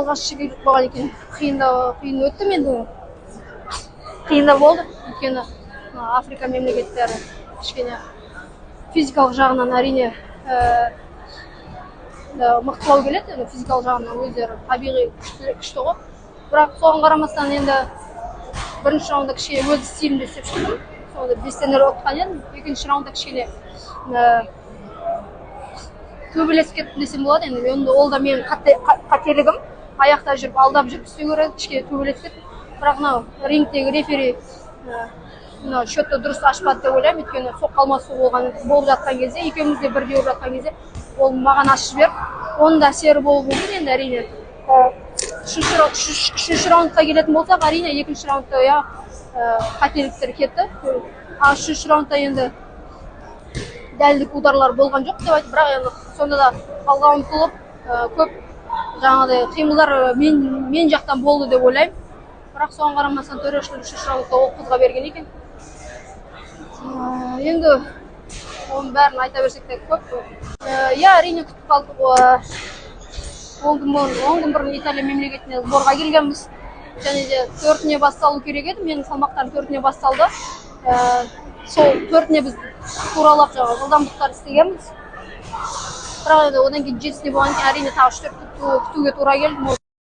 Алғашқы жекпе-жек болған екен, қиын өтті енді, қиын да болды, өйткені мына Африка мемлекеттері кішкене физикалық жағынан, әрине, мықтылау келеді. Енді физикалық жағынан өздері табиғи күшті, күшті ғой. Бірақ соған қарамастан, енді бірінші раундта кішкене өз стилімде істеп шықтым, сонда 5-0 ұтқан едім. Екінші раундта кішкене төбелесіп кеттім десем болады. Енді ол да менің қателігім, аяқта жүріп, алдап жүріп істеу керек, кішкене төбелесіп кеттім. Бірақ мынау рингтегі рефери мынау счетты дұрыс ашпады деп ойлаймын, өйткені соққы алмасу болып жатқан кезде, екеуміз де бірдей болып жатқан кезде, ол маған ашып жіберді, оның да әсері болуы мүмкін енді, әрине. Үшінші раундқа келетін болсақ, әрине, екінші раундта, иә, қателіктер кетті, ал үшінші раундта енді дәлдік ударлар болған жоқ деп айтып, бірақ енді сонда да алға ұмтылып, көп жаңағыдай қимылдар мен жақтан болды деп ойлаймын. Бірақ соған қарамастан төрешілер үшінші раундта ол қызға берген екен. Енді оның бәрін айта берсек те көп. Иә, әрине, күтіп қалдық. 10 күн бұрын, 10 күн бұрын Италия мемлекетіне сборға келгенбіз және де 4-іне басталу керек еді, менің салмақтарым 4-іне басталды. Сол 4-іне біз туралап, жаңағы жылдамдықтар істегенбіз. Бірақ енді одан кейін 7-сіне болғаннан кейін, әрине, тағы 3-4 күтуге тура келді.